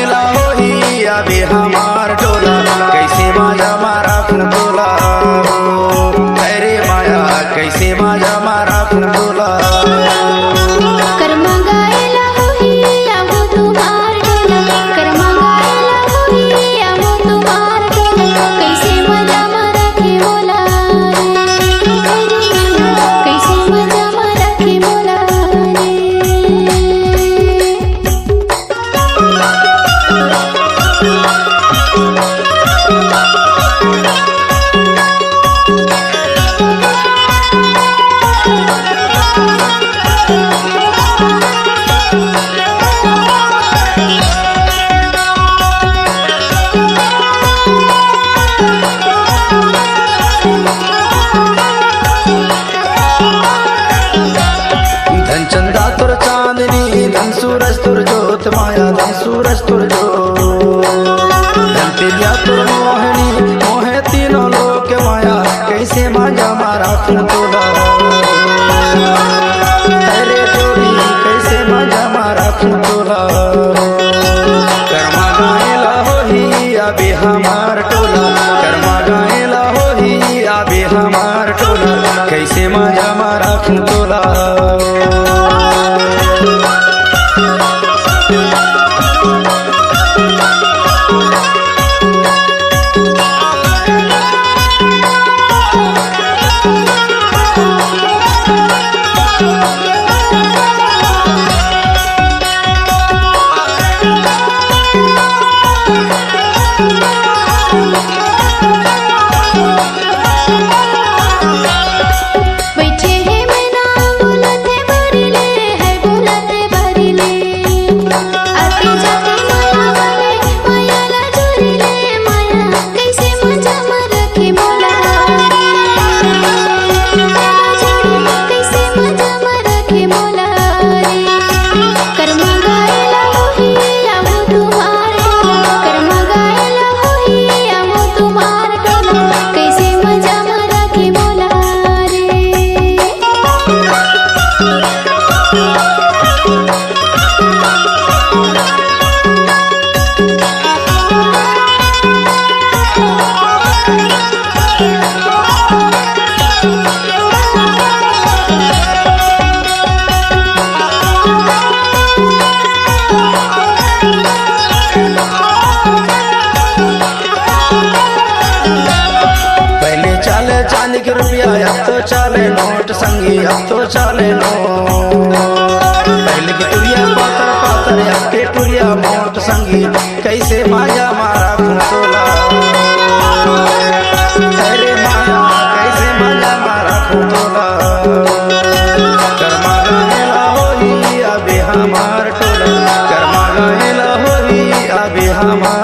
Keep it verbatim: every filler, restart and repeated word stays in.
ला होही अबे हमार टोला, कैसे मजा मारा खूं तोला हो। अरे माया, कैसे मजा मारा खूं तोला। करमा गाए ला होही, आबो तुम्हार टोला। करमा गाए ला होही, आबो तुम्हार टोला। कैसे मजा मारा के मोला रे। कैसे मजा मारा के मोला रे। धन चंदा तोर चांदनी, धन सूरज तोर जोत माया, धन सूरज तोर जोत। धन तेलिया तोर मोहनी, मोहे तीनों लोक माया, कैसे मजा मारा खूं तोला। अरे जोड़ी, कैसे मजा मारा खूं तोला। करमा गाए ला होही अबे हमार टोला, करमा गाए ला होही अबे हमार टोला, कैसे मजा मारा खूं तोला। बइठे हे मैना बोलत हे बरले, हे बोलत हे बरले। आते जाते माया वाले, माया ला जोरी ले, माया कैसे मजा मारा के मोला रे। माया जोरी ले, कैसे मजा मारा के मोला रे। करमा गाए ला होही, आबो तुम्हार टोला। करमा गाए ला होही, आबो तुम्हार टोला। कैसे मजा मारा के मोला रे। पहले चले चांदी के रुपया, अब तो चले नोट संगी, अब तो चले नोट। पहले के टुरिया पातर पातर, अब के टुरिया मोट संगी, कैसे मजा मारा खूं तोला। अरे माया, कैसे मजा मारा खूं तोला। करमा गाए ला होही अबे हमार टोला, करमा गाए ला होही अबे हमार